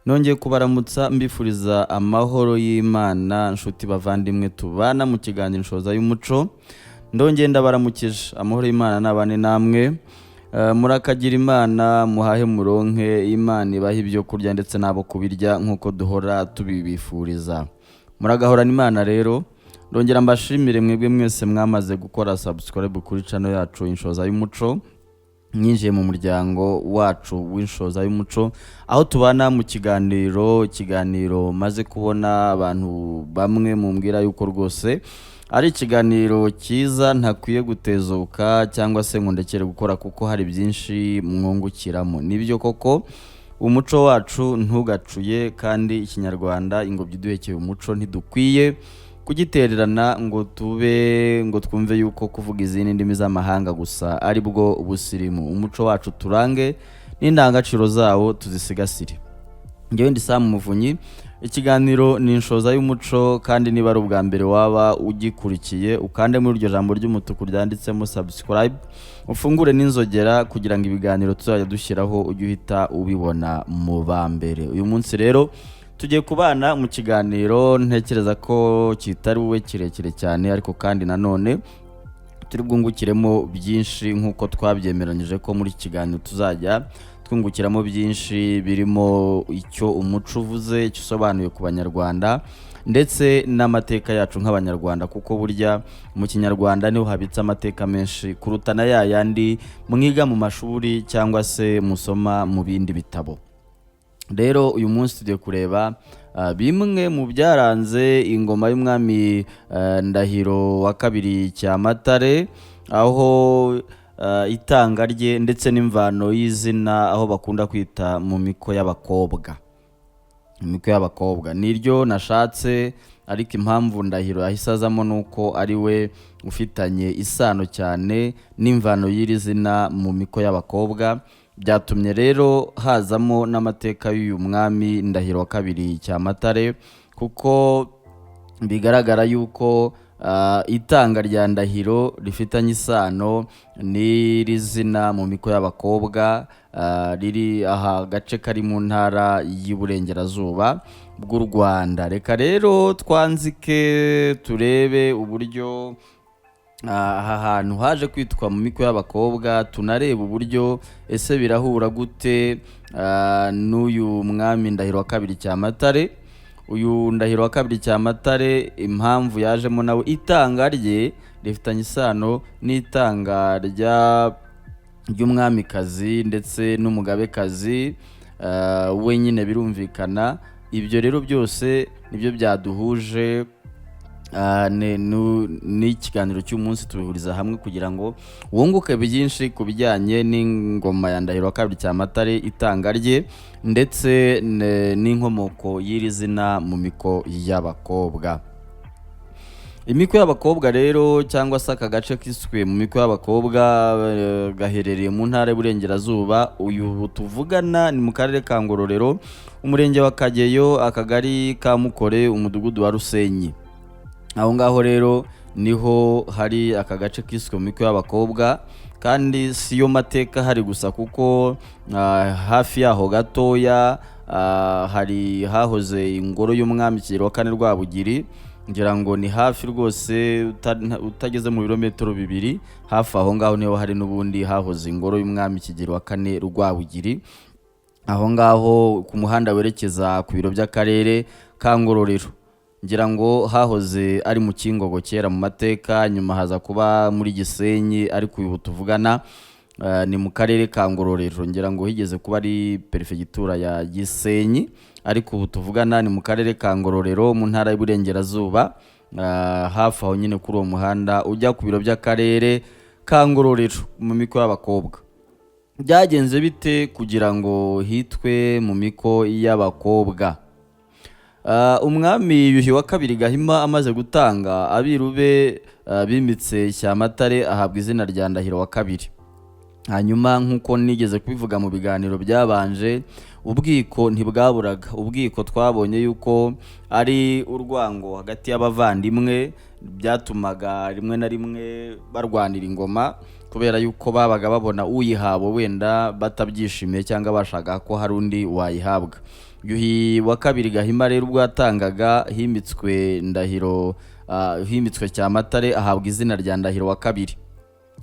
Nongeye kubaramutsa mbifuriza amahoro y'Imana, nshuti bavandimwe tubana mu kiganiro Inshoza y'Umuco. Ndongeye ndabaramukije, amahoro y'Imana n'abane namwe. Murakagira Imana, muhahe muronke, Imana ibahe ibyo kurya ndetse n'abo kubirya nk'uko duhora tubibifuriza. Muragahorana Imana. Rero ndongera mbashimire mwebwe mwese mwamaze gukora subscribe kuri channel yacu Inshoza y'Umuco, mwinjiye mu muryango wacu w'Inshoza y'Umuco, aho tubana mu kiganiro. Ikiganiro maze kubona abantu bamwe mumbwira yuko rwose ari ikiganiro cyiza ntakwiye gutezuka cyangwa se ngo ndekere gukora, kuko hari byinshi mwungukiramo. Nibyo koko, umuco wacu ntugacuye, kandi Ikinyarwanda ingobyi iduhekeye umuco, ntidukwiye kugitererana ngo tube ngo twumve yuko kuvuga izindi ndimi z'amahanga gusa ari bwo busirimu. Umuco wacu turange n'indangagaciro zawo tuzisigasire. Ngewe ndi Sam Muvunyi, ikiganiro ni Inshoza y'Umuco. Kandi niba ari ubwa mbere waba ugikurikiye, ukande muri iryo jambo ry'umutuku ryanditsemo subscribe, ufungure n'inzogera kugira ngo ibiganiro tuzajya dushyiraho ujye uhita ubibona mu ba mbere. Uyu munsi rero tugiye kubana mu kiganiro ntekereza ko kitari bube kirekire cyane, ariko kandi nanone turi bwungukiremo byinshi nk'uko twabyemeranyije ko muri iki kiganiro tuzajya twungukiramo byinshi, birimo icyo umuco uvuze, icyo usobanuye ku Banyarwanda, ndetse n'amateka yacu nk'Abanyarwanda, kuko burya mu Kinyarwanda niho habitse amateka menshi kuruta na ya yandi mwiga mu mashuri cyangwa se musoma mu bindi bitabo. Rero uyu munsi tugiye kureba bimwe mu byaranze ingoma y'umwami Ndahiro wa Kabiri Cyamatare, aho itanga rye ndetse n'imvano y'izina aho bakunda kwita mu miko y'abakobwa. Imiko y'abakobwa niryo nashatse, ariko impamvu Ndahiro yahise azamo ni uko ari we ufitanye isano cyane n'imvano y'iri zina mu miko y'abakobwa. Byatumye rero hazamo n'amateka y'uyu mwami Ndahiro wa Kabiri Cyamatare, kuko bigaragara yuko itanga rya Ndahiro rifitanye isano n'iri zina mu miko y'abakobwa, riri aha gace kari mu Ntara y'Iburengerazuba bw'u Rwanda. Reka rero twanzike turebe uburyo aha hantu haje kwitwa mu miko y'abakobwa, tunareba uburyo ese birahura gute n'uyu mwami Ndahiro wa Kabiri Cyamatare. Uyu Ndahiro wa Kabiri Cyamatare, impamvu yajemo nawe, itanga rye rifitanye isano n'itanga ry'umwamikazi ndetse n'umugabekazi we nyine birumvikana. Ibyo rero byose nibyo byaduhuje n'ikiganiro cy'umunsi, tubihuriza hamwe kugira ngo wunguke byinshi ku bijyanye n'ingoma ya Ndahiro wa Kabiri Cyamatare, itanga rye ndetse n'inkomoko y'iri zina mu miko y'abakobwa. Imiko y'abakobwa rero, cyangwa se aka gace kiswe mu miko y'abakobwa, gaherereye mu Ntara y'Iburengerazuba. Uyu tuvugana ni mu Karere ka Ngororero, Umurenge wa Kageyo, Akagari ka Mukore, Umudugudu wa Rusenyi. Aho ngaho rero niho hari aka gace kiswe mu miko y'abakobwa. Kandi si yo mateka hari gusa, kuko hafi yaho gatoya hari hahoze ingoro y'umwami Kigeli wa Kane Rwabugiri. Ngira ngo ni hafi rwose, utageze mu birometero 2, hafi aho ngaho niho hari n'ubundi hahoze ingoro y'umwami Kigeli wa Kane Rwabugiri, aho ngaho ku muhanda werekeza ku biro by'Akarere ka Ngororero. Ngira ngo hahoze ari mu Kingogo kera mu mateka, nyuma haza kuba muri Gisenyi, ariko ubu tuvugana ni mu Karere ka Ngororero. Ngira ngo higeze kuba ari Perefegitura ya Gisenyi, ariko ubu tuvugana ni mu Karere ka Ngororero, mu Ntara y'Iburengerazuba, hafi aho nyine kuri uwo muhanda ujya ku biro by'Akarere ka Ngororero, mu miko y'abakobwa. Byagenze bite kugira ngo hitwe mu miko y'abakobwa? Umwami Yuhi wa Kabiri Gahima amaze gutanga, abiru be bimitse Cyamatare, ahabwa izina rya Ndahiro wa Kabiri. Hanyuma nk'uko nigeze kubivuga mu biganiro byabanje, ubwiko ntibwaburaga. Ubwiko twabonye yuko ari urwango hagati y'abavandimwe, byatumaga rimwe na rimwe barwanira ingoma, kubera yuko babaga babona uyihawe wenda batabyishimiye cyangwa bashaka ko hari undi wayihabwa. Yuhi wa kabiri Gahima rero ubwo yatangaga himitswe Ndahiro, himitswe Cyamatare, ahabwa izina rya Ndahiro wa kabiri.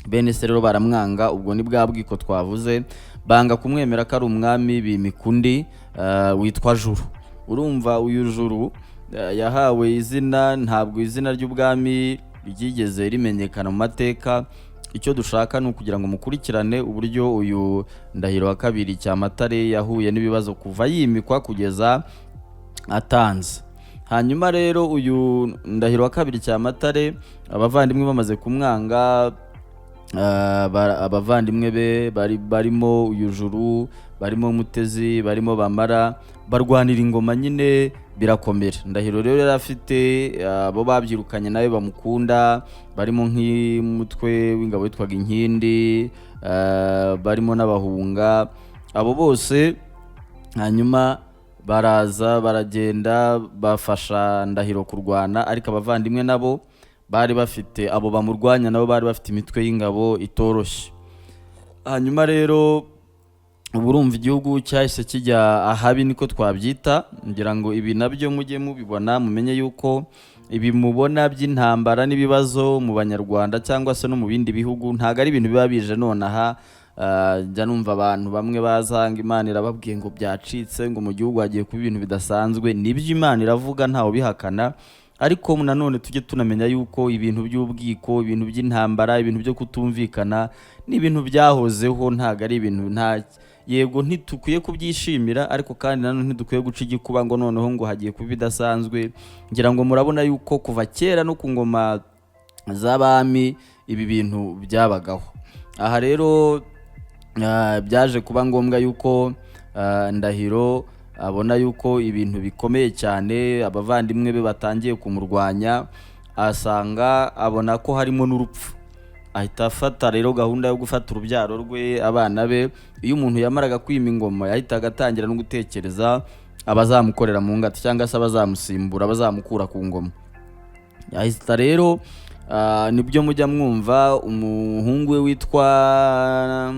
Bene se rero baramwanga, ubwo ni bwa bwiko twavuze, banga kumwemera ko ari umwami, bimika undi witwa Juru. Urumva uyu Juru yahawe izina, ntabwo izina ry'ubwami ryigeze rimenyekana mu mateka. Icyo dushaka ni ukugira ngo mukurikirane uburyo uyu Ndahiro wa kabiri Cyamatare yahuye n'ibibazo kuva yimikwa kugeza atanze. Hanyuma rero uyu Ndahiro wa kabiri Cyamatare, abavandimwe bamaze kumwanga, abavandimwe be barimo uyu Juru, barimo Mutezi, barimo Bamara, barwanira ingoma nyine birakomera. Ndahiro rero yari afite abo babyirukanye nawe bamukunda, barimo nk'umutwe w'ingabo witwaga Inkindi, barimo n'Abahunga, abo bose. Hanyuma baraza baragenda bafasha Ndahiro kurwana, ariko abavandimwe nabo bari bafite abo bamurwanya, nabo bari bafite imitwe y'ingabo itoroshye. Hanyuma rero ubu urumva igihugu cyahise kijya ahabi, niko twabyita. Ngira ngo ibi nabyo mujye mubibona, mumenye yuko ibi mubona by'intambara n'ibibazo mu Banyarwanda cyangwa se no mu bindi bihugu ntabwo ari ibintu biba bije nonaha. Njya numva abantu bamwe bazanga Imana irababwiye ngo byacitse, ngo mu gihugu hagiye kuba ibintu bidasanzwe. Nibyo, Imana iravuga, ntawe ubihakana, ariko nanone tujye tunamenya yuko ibintu by'ubwiko, ibintu by'intambara, ibintu byo kutumvikana ni ibintu byahozeho, ntabwo ari ibintu nta. Yego, ntitukwiye kubyishimira, ariko kandi nanone ntidukwiye guca igikuba ngo noneho ngo hagiye kuba ibidasanzwe. Ngira ngo murabona yuko kuva kera no ku ngoma z'abami ibi bintu byabagaho. Aha rero byaje kuba ngombwa yuko Ndahiro abona yuko ibintu bikomeye cyane, abavandimwe be batangiye kumurwanya, asanga abona ko harimo n'urupfu, ahita afata rero gahunda yo gufata urubyaro rwe, abana be. Iyo umuntu yamaraga kwima ingoma yahitaga atangira no gutekereza abazamukorera mu ngata cyangwa se abazamusimbura, abazamukura ku ngoma. Yahita rero, nibyo mujya mwumva, umuhungu we witwa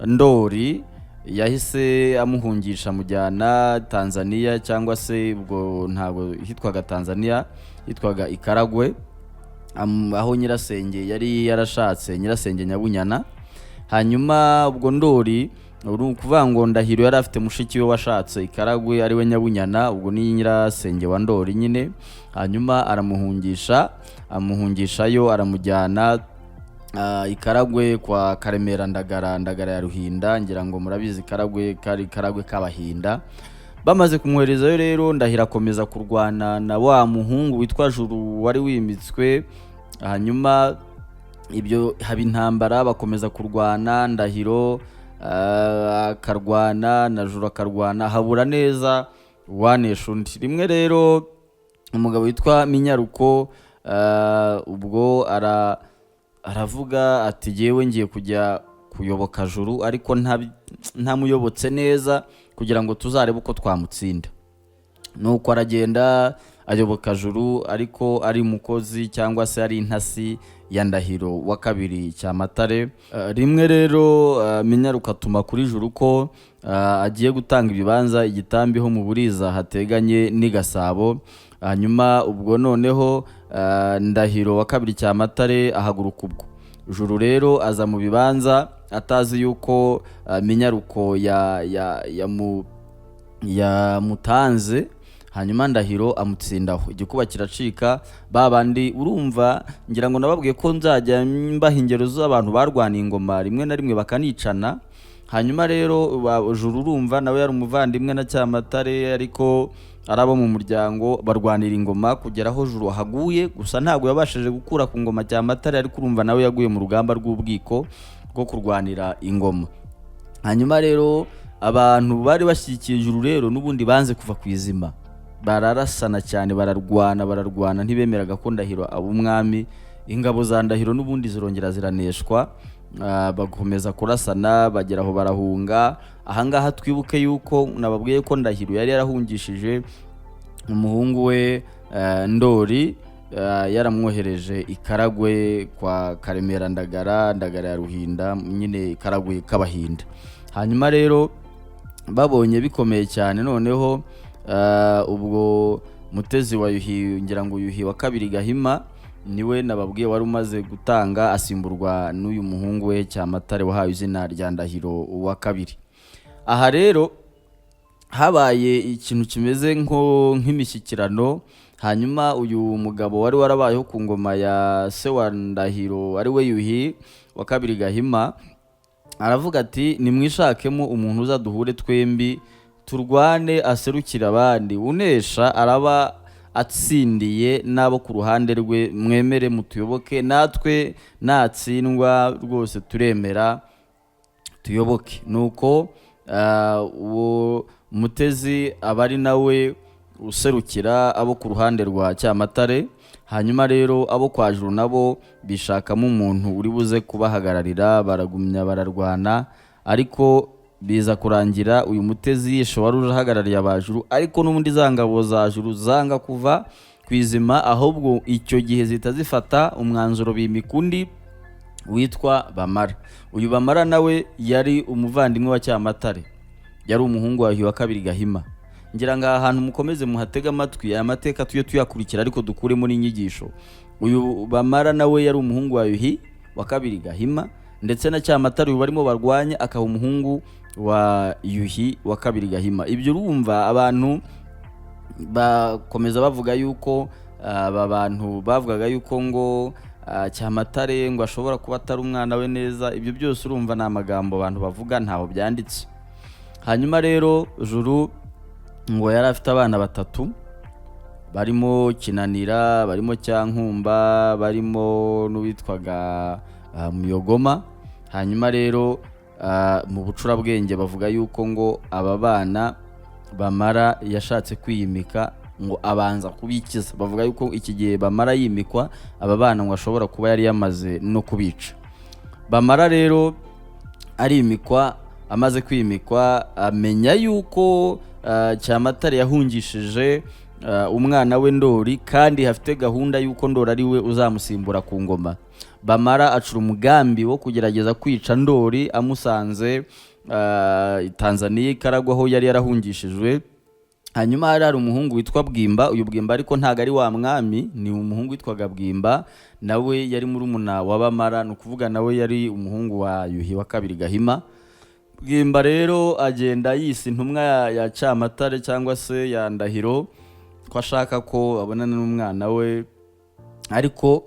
Ndori yahise amuhungisha, amujyana Tanzania, cyangwa se ubwo ntabwo hitwaga Tanzania, hitwaga Ikaragwe, aho nyirasenge yari yarashatse, nyirasenge Nyabunyana. Hanyuma ubwo Ndori, uri ukuvuga ngo Ndahiro yari afite mushiki we washatse Ikaragwe ari we Nyabunyana, ubwo ni nyirasenge wa Ndori nyine. Hanyuma aramuhungisha, amuhungishayo, aramujyana Ikaragwe kwa Karemera Ndagara, Ndagara ya Ruhinda. Ngira ngo murabizi Karagwe kari Karagwe k'Abahinda. Bamaze kumwoherezayo rero, Ndahiro akomeza kurwana na wa muhungu witwa Juru wari wimitswe. Hanyuma ibyo haba intambara, bakomeza kurwana, Ndahiro akarwana na Juru akarwana, habura neza uwanesha undi. Rimwe rero umugabo witwa Minyaruko, ubwo aravuga ati: "Jyewe ngiye kujya kuyoboka Juru, ariko ntamuyobotse neza, kugira ngo tuzarebe uko twamutsinda." Nuko aragenda ayoboka Juru, ariko ari umukozi cyangwa se ari intasi ya Ndahiro wa kabiri Cyamatare. Rimwe rero Minyaruko atuma kuri Juru ko agiye gutanga ibibanza igitambi ho mu Buriza hateganye n'i Gasabo. Hanyuma ubwo noneho Ndahiro wa kabiri Cyamatare ahaguruka ubwo. Juru rero aza mu bibanza atazi yuko Minyaruko yamutanze. Hanyuma Ndahiro amutsindaho, igikuba kiracika. Ba bandi urumva, ngira ngo nababwiye ko nzajya mbaha ingero z'abantu barwaniye ingoma rimwe na rimwe bakanicana. Hanyuma rero Juru urumva nawe yari umuvandimwe na Cyamatare, ariko ari abo mu muryango, barwanira ingoma kugera aho Juru ahaguye. Gusa ntabwo yabashije gukura ku ngoma Cyamatare, ariko urumva nawe yaguye mu rugamba rw'ubwiko rwo kurwanira ingoma. Hanyuma rero abantu bari bashyigikiye Juru rero n'ubundi banze kuva ku izima, bararasana cyane, bararwana, bararwana, ntibemeraga ko Ndahiro aba umwami. Ingabo za Ndahiro n'ubundi zirongera ziraneshwa, bakomeza kurasana, bagera aho barahunga. Ahangaha twibuke yuko nababwiye ko Ndahiro yari yarahungishije umuhungu we Ndori, yaramwohereje Ikaragwe kwa Karemera Ndagara, Ndagara ya Ruhinda nyine, Ikaragwe k'Abahinda. Hanyuma rero Babonye bikomeye cyane, noneho ubwo Mutezi wa Yuhi, ngira ngo Yuhi wa kabiri Gahima, niwe nababwiye wari umaze gutanga, asimburwa n'uyu muhungu we Cyamatare wahawe izina rya Ndahiro wa kabiri. Aha rero habaye ikintu kimeze nk'imishyikirano. Hanyuma uyu mugabo wari warabayeho ku ngoma ya se wa Ndahiro, ari we Yuhi wa kabiri Gahima, aravuga ati: "Nimwishakemo umuntu uza duhure twembi, turwane, aserukire abandi. Unesha araba atsindiye n'abo ku ruhande rwe, mwemere mutuyoboke, natwe natsindwa rwose turemera tuyoboke." Nuko uwo Mutezi aba ari nawe userukira abo ku ruhande rwa Cyamatare. Hanyuma rero abo kwa Juru nabo bishakamo umuntu uri buze kubahagararira. Baragumya bararwana, ariko biza kurangira uyu Mutezi yishe wari uje ahagarariye abajuru. Ariko n'ubundi za ngabo za Juru zanga kuva ku izima, ahubwo icyo gihe zihita zifata umwanzuro, bimika undi witwa Bamara. Uyu Bamara nawe yari umuvandimwe wa Cyamatare, yari umuhungu wa Yuhi wa kabiri Gahima. Ngira ngo aha hantu mukomeze muhatege amatwi, aya mateka tujye tuyakurikira ariko dukuremo n'inyigisho. Uyu Bamara nawe yari umuhungu wa Yuhi wa kabiri Gahima, ndetse na Cyamatare uyu barimo barwanya akaba umuhungu wa Yuhi wa kabiri Gahima. Ibyo urumva abantu bakomeza bavuga yuko aba bantu bavugaga yuko ngo Cyamatare ngo ashobora kuba atari umwana we neza. Ibyo byose urumva ni amagambo abantu bavuga, ntaho byanditse. Hanyuma rero Juru ngo yari afite abana batatu barimo Kinanira, barimo Cyankumba, barimo n'uwitwaga Muyogoma. Hanyuma rero mu bucurabwenge bavuga yuko ngo aba bana Bamara yashatse kwiyimika ngo abanza kubikiza. Bavuga yuko iki gihe Bamara yimikwa, aba bana ngo ashobora kuba yari yamaze no kubica. Bamara rero arimikwa. Amaze kwimikwa amenya yuko Cyamatare yahungishije umwana we Ndori, kandi hafite gahunda yuko Ndori ari we uzamusimbura ku ngoma. Bamara acura umugambi wo kugerageza kwica Ndori amusanze Tanzaniya, Ikaragwa, aho yari yarahungishijwe. Hanyuma hari umuhungu witwa Bwimba. Uyu Bwimba ariko ntabwo ari wa mwami, ni umuhungu witwaga Bwimba, nawe yari murumuna wa Bamara, ni ukuvuga nawe yari umuhungu wa Yuhi wa kabiri Gahima. Bwimba rero agenda yise intumwa ya Cyamatare cyangwa se ya Ndahiro ko ashaka ko abonana n'umwana we. Ariko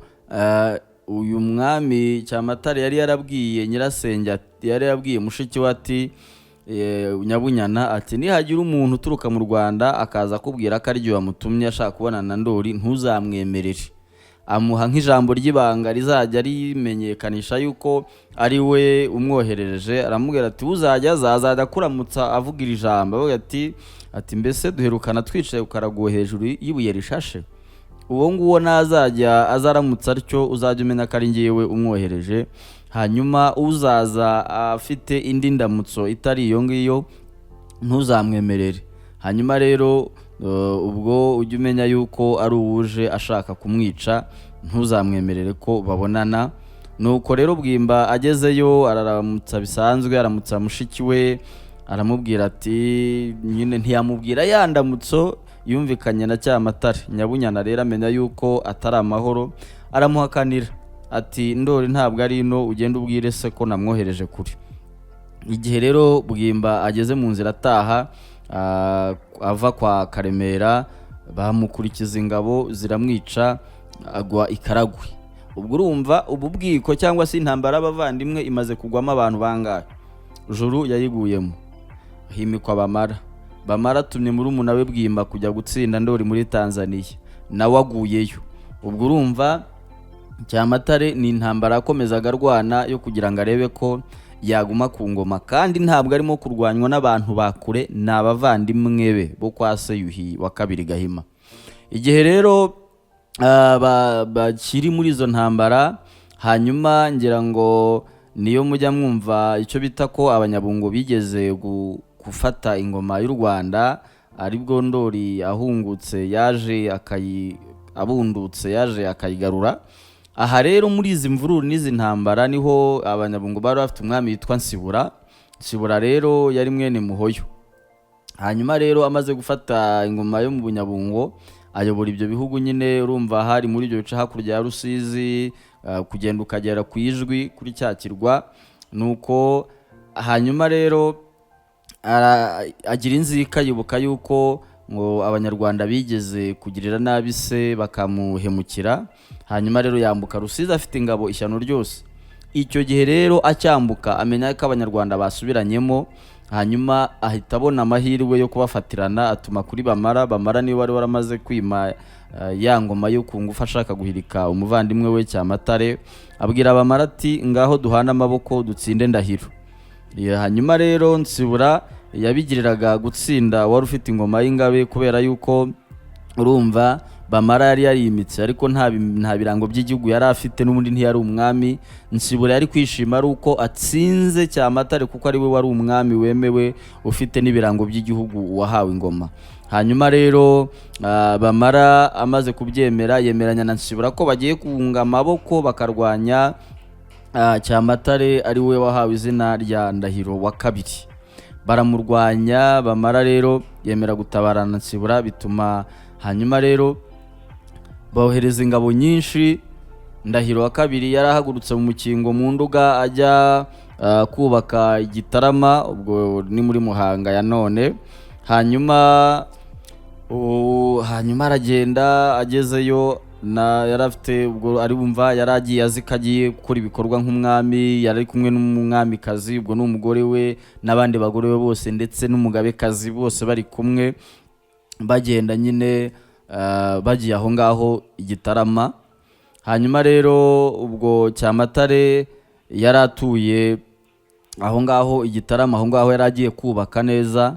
uyu mwami Cyamatare yari yarabwiye nyirasenge, yari yarabwiye mushiki we ati Nyabunyana, ati: "Nihagira umuntu uturuka mu Rwanda akaza akubwira ko ari wamutumye ashaka kubonana na Ndori, ntuzamwemerere." Amuha nk'ijambo ry'ibanga rizajya rimenyekanisha yuko ari we umwoherereje. Aramubwira ati: "Uzajya aza azajya akuramutsa avuga iri jambo, avuga ati: 'Mbese duherukana twicaye ku karago hejuru y'ibuye rishashe?' Uwo nguwo nazajya azaramutsa atyo, uzajya umenya ko ari ngewe umwohereje. Hanyuma uzaza afite indi ndamutso itari iyo ngiyo, ntuzamwemerere. Hanyuma rero ubwo ujye umenya yuko ari uwuje ashaka kumwica, ntuzamwemerere ko babonana." Nuko rero Bwimba agezeyo araramutsa bisanzwe, aramutsa mushiki we, aramubwira ati nyine ntiyamubwira ya ndamutso yumvikanye na Cyamatare. Nyabunyana rero amenya yuko atari amahoro, aramuhakanira ati: "Ndori ntabwo ari ino, ugende ubwire se ko namwohereje kure." Igihe rero Bwimba ageze mu nzira ataha, ava kwa Karemera, bamukurikiza ingabo ziramwica, agwa i Karagwe. Ubwo urumva ubu bwiko cyangwa se intambara y'abavandimwe imaze kugwamo abantu bangahe? Juru yayiguyemo, himikwa Bamara. Bamara atumye murumuna we Bwimba kujya gutsinda Ndori muri Tanzaniya, nawe aguyeyo. Ubwo urumva Cyamatare ni intambara yakomezaga arwana yo kugira ngo arebe ko yaguma ku ngoma, kandi ntabwo arimo kurwanywa n'abantu ba kure, ni abavandimwe be bo kwa se Yuhi wa kabiri Gahima. Igihe rero bakiri muri izo ntambara, hanyuma ngira ngo niyo mujya mwumva icyo bita ko Abanyabungo bigeze gufata ingoma y'u Rwanda, aribwo Ndori ahungutse yaje akayi abundutse yaje akayigarura. Aha rero muri izi mvururu n'izi ntambara niho Abanyabungo bari bafite umwami witwa Nsibura. Nsibura rero yari mwene Muhoyo. Hanyuma rero amaze gufata ingoma yo mu Bunyabungo, ayobora ibyo bihugu nyine. Urumva hari muri ibyo bice hakurya ya Rusizi, kugenda ukagera ku Ijwi kuri cya kirwa. Nuko hanyuma rero agira inzika, yibuka yuko ngo Abanyarwanda bigeze kugirira nabi se, bakamuhemukira. Hanyuma rero yambuka Rusizi afite ingabo, ishyano ryose. Icyo gihe rero acyambuka amenya ko Abanyarwanda basubiranyemo, hanyuma ahita abona amahirwe yo kubafatirana, atuma kuri Bamara. Bamara niwe wari waramaze kwima ya ngoma yo ku ngufu, ashaka guhirika umuvandimwe we Cyamatare. Abwira Bamara ati: "Ngaho duhane amaboko dutsinde Ndahiro." Hanyuma rero Nsibura yabigiriraga gutsinda wari ufite ingoma y'ingabe, kubera yuko urumva Bamara yari yarimitse, ariko nta birango by'igihugu yari afite, n'ubundi ntiyari umwami. Nsibura yari kwishima ari uko atsinze Cyamatare, kuko ari we wari umwami wemewe ufite n'ibirango by'igihugu, wahawe ingoma. Hanyuma rero Bamara amaze kubyemera, yemeranya na Nsibura ko bagiye kunga amaboko bakarwanya Cyamatare, ari we wahawe izina rya Ndahiro wa Kabiri. Baramurwanya. Bamara rero yemera gutabarana Nsibura, bituma hanyuma rero bohereza ingabo nyinshi. Ndahiro wa Kabiri yari ahagurutse mu mukingo mu Nduga, ajya kubaka Igitarama, ubwo ni muri Muhanga ya none. Hanyuma aragenda, agezeyo na yari afite ubwo ari bumva yari agiye azi ko agiye gukora ibikorwa nk'umwami. Yari ari kumwe n'umwamikazi, ubwo ni umugore we, n'abandi bagore be bose, ndetse n'umugabekazi, bose bari kumwe bagenda nyine, bagiye aho ngaho Igitarama. Hanyuma rero ubwo Cyamatare yari atuye aho ngaho Igitarama, aho ngaho yari agiye kubaka neza.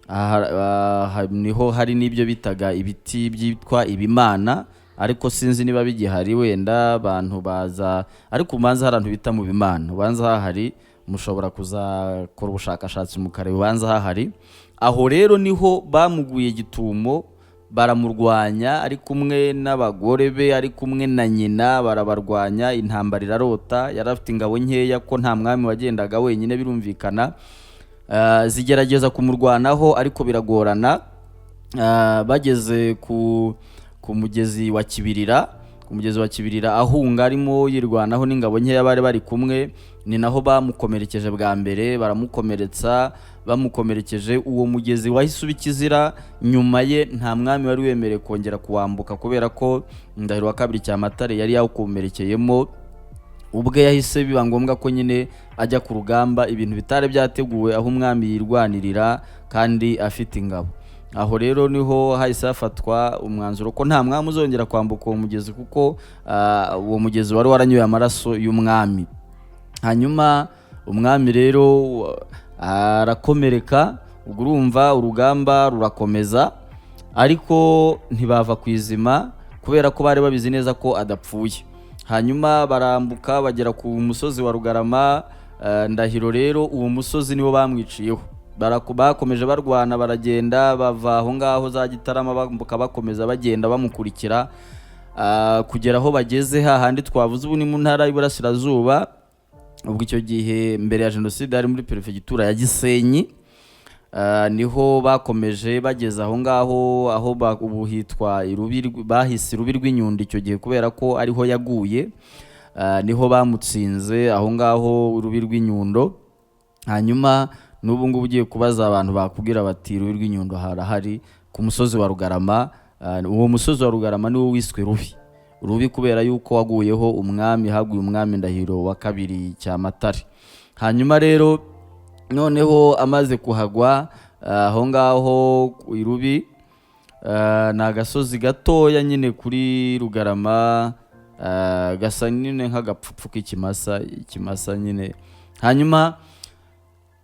Aha, niho hari n'ibyo bitaga ibiti byitwa ibimana, ariko sinzi niba bigihari, wenda abantu baza, ariko ubanza hari ahantu bita mu Bimana, ubanza hahari. Mushobora kuzakora ubushakashatsi mukareba, ubanza hahari. Aho rero niho bamuguye gitumo, baramurwanya ari kumwe n'abagore be, ari kumwe na nyina, barabarwanya, intambara irarota. Yari afite ingabo nkeya, ko nta mwami wagendaga wenyine birumvikana. Zigerageza kumurwanaho ariko biragorana. Bageze ku mugezi wa Kibirira, ku mugezi wa Kibirira, ahunga arimo yirwanaho n'ingabo nkeya bari bari kumwe, ni naho bamukomerekeje bwa mbere, baramukomeretsa. Bamukomerekeje, uwo mugezi wahise uba ikizira. Nyuma ye nta mwami wari wemerewe kongera kuwambuka, kubera ko Ndahiro wa Kabiri Cyamatare yari yawukomerekeyemo ubwe. Yahise biba ngombwa ko nyine ajya ku rugamba, ibintu bitari byateguwe, aho umwami yirwanirira kandi afite ingabo. Aho rero niho hahise hafatwa umwanzuro ko nta mwami uzongera kwambuka uwo mugezi, kuko uwo mugezi wari waranyoye amaraso y'umwami. Hanyuma umwami rero arakomereka, ubwo urumva urugamba rurakomeza, ariko ntibava ku izima kubera ko bari babizi neza ko adapfuye. Hanyuma barambuka bagera ku musozi wa Rugarama. Ndahiro rero uwo musozi niwo bamwiciyeho. Bakomeje barwana, baragenda, bava aho ngaho za Gitarama, bambuka, bakomeza bagenda bamukurikira, kugera aho bageze hahandi twavuze. Ubu ni mu Ntara y'Iburasirazuba, ubwo icyo gihe mbere ya jenoside yari muri Perefegitura ya Gisenyi. Niho bakomeje bageze aho ngaho, aho ubu hitwa Irubi, bahise Irubi rw'Inyundo icyo gihe kubera ko ariho yaguye. Niho bamutsinze aho ngaho Urubi rw'Inyundo. Hanyuma n'ubu ngubu ugiye kubaza abantu bakubwira bati: "Urubi rw'Inyundo harahari ku musozi wa Rugarama." Uwo musozi wa Rugarama niwo wiswe Rubi, Rubi kubera yuko waguyeho umwami, haguye umwami Ndahiro wa Kabiri Cyamatare. Hanyuma rero noneho amaze kuhagwa, aho ngaho ku Irubi, ni agasozi gatoya nyine kuri Rugarama, gasa nyine nk'agapfupfu k'ikimasa, ikimasa nyine. Hanyuma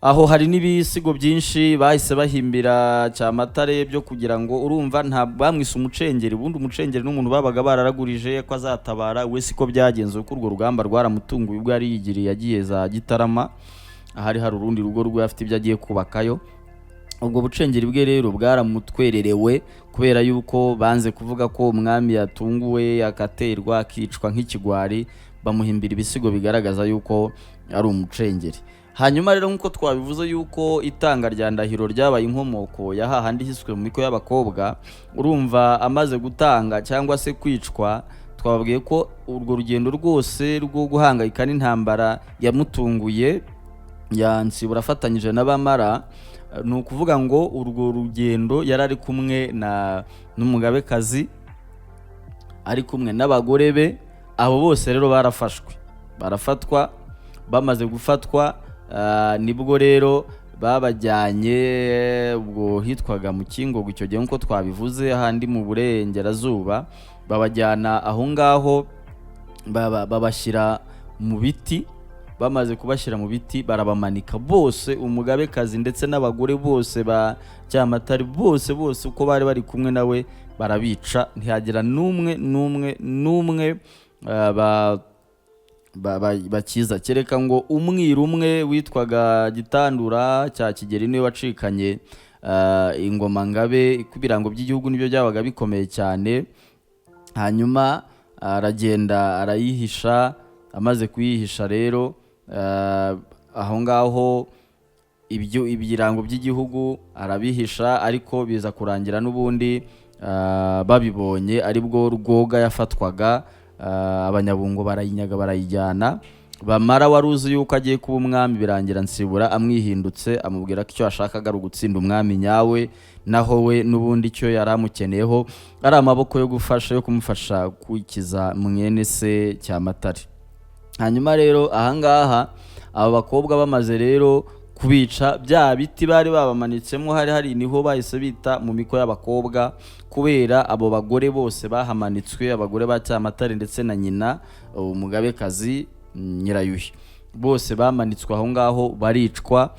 aho hari n'ibisigo byinshi bahise bahimbira Cyamatare byo kugira ngo urumva nta bamwise umucengeri. Ubundi umucengeri n'umuntu babaga bararagurije ko azatabara, we siko byagenze, kuko urwo rugamba rwaramutunguye ubwo yari yigiriye, yagiye za Gitarama ahari hari urundi rugo rwe, afite ibyo agiye kubakayo. Ubwo bucengeri bwe rero bwaramutwererewe, kubera yuko banze kuvuga ko umwami yatunguwe agaterwa akicwa nk'ikigwari, bamuhimbira ibisigo bigaragaza yuko ari umucengeri. Hanyuma rero, nk'uko twabivuze yuko itanga rya Ndahiro ryabaye inkomoko ya hahandi hiswe mu miko y'abakobwa, urumva amaze gutanga cyangwa se kwicwa, twababwiye ko urwo rugendo rwose rwo guhangayika n'intambara yamutunguye ya Nsibura afatanyije n'Abamara, ni ukuvuga ngo urwo rugendo yari ari kumwe na n'umugabekazi, ari kumwe n'abagore be. Abo bose rero barafashwe, barafatwa. Bamaze gufatwa, nibwo rero babajyanye ubwo hitwaga mu Kingogo icyo gihe, nk'uko twabivuze, ahandi mu burengerazuba. Babajyana aho ngaho, babashyira mu biti. Bamaze kubashyira mu biti, barabamanika bose, umugabekazi ndetse n'abagore bose ba Cyamatare, bose bose uko bari bari kumwe nawe, barabica, ntihagira n'umwe n'umwe n'umwe bakiza, kereka ngo umwiru umwe witwaga Gitandura cya Kigeli niwe wacikanye ingoma ngabe, ku birango by'igihugu nibyo byabaga bikomeye cyane. Hanyuma aragenda arayihisha. Amaze kuyihisha rero, aho ngaho ibyo ibirango by'igihugu arabihisha, ariko biza kurangira n'ubundi babibonye, aribwo Rwoga yafatwaga, Abanyabungo barayinyaga, barayijyana. Bamara wari uzi yuko agiye kuba umwami, birangira Nsibura amwihindutse, amubwira ko icyo yashakaga ari ugutsinda umwami nyawe, naho we n'ubundi icyo yari amukeneyeho ari amaboko yo gufasha, yo kumufasha kwikiza mwene se Cyamatare. Hanyuma rero ahangaha aba bakobwa bamaze rero kubica, bya biti bari babamanitsemo hari hari niho bahise bita mu miko y'abakobwa, kubera abo bagore bose bahamanitswe, abagore ba Cyamatare ndetse na nyina umugabekazi Nyirayuhi, bose bamanitswe aho ngaho, baricwa.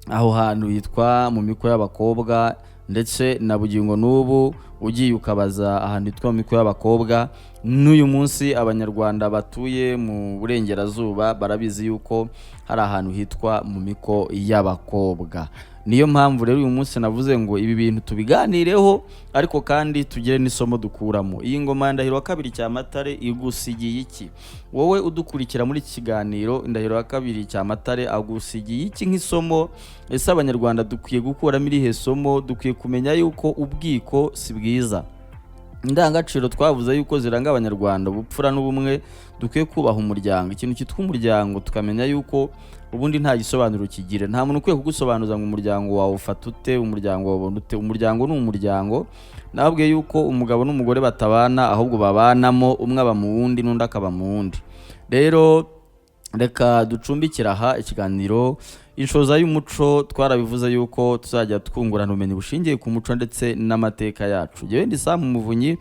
Aho hantu hitwa mu miko y'abakobwa, ndetse na bugingo n'ubu ugiye ukabaza ahantu hitwa mu miko y'abakobwa, n'uyu munsi Abanyarwanda batuye mu burengerazuba barabizi yuko hari ahantu hitwa mu miko y'abakobwa. Niyo mpamvu rero uyu munsi navuze ngo ibi bintu tubiganireho, ariko kandi tugire n'isomo dukuramo. Iyi ngoma ya Ndahiro wa kabiri Cyamatare igusigiye iki? Wowe udukurikira muri iki kiganiro, Ndahiro wa kabiri Cyamatare agusigiye iki nk'isomo? Ese Abanyarwanda dukwiye gukuramo irihe somo? Dukwiye kumenya yuko ubwiko si bwiza. Indangagaciro twavuze yuko ziranga Abanyarwanda, ubupfura n'ubumwe, dukwiye kubaha umuryango, ikintu cyitwa umuryango, tukamenya yuko ubundi nta gisobanuro kigira. Nta muntu ukwiye kugusobanuza ngo umuryango wawe ufata ute, umuryango wawe ubona ute. Umuryango ni umuryango. Nababwiye yuko umugabo n'umugore batabana, ahubwo babanamo, umwe aba mu wundi n'undi akaba mu wundi. Rero reka ducumbikire aha ikiganiro Inshoza y'Umuco. Twarabivuze yuko tuzajya twungurana ubumenyi bushingiye ku muco ndetse n'amateka yacu. Njyewe ndi Sam Muvunyi,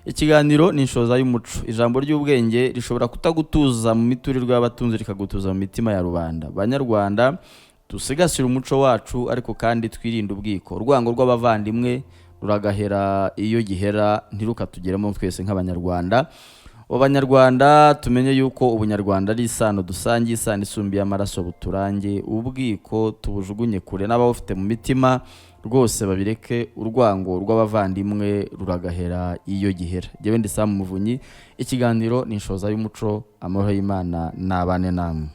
ikiganiro ni Inshoza y'Umuco. Ijambo ry'ubwenge rishobora kutagutuza mu miturirwa y'abatunzi, rikagutuza mu mitima ya rubanda. Banyarwanda, dusigasire umuco wacu, ariko kandi twirinde ubwiko. Urwango rw'abavandimwe ruragahera iyo gihera, ntirukatugeremo twese nk'Abanyarwanda. Abanyarwanda tumenye yuko ubunyarwanda ari isano dusangiye, isano isumbiye amaraso, buturange. Ubwiko tubujugunye kure, n'abawufite mu mitima rwose babireke. Urwango rw'abavandimwe ruragahera iyo gihera. Njyewe ndi Sam Muvunyi, ikiganiro ni Inshoza y'Umuco. Amahoro y'Imana n'abane namwe.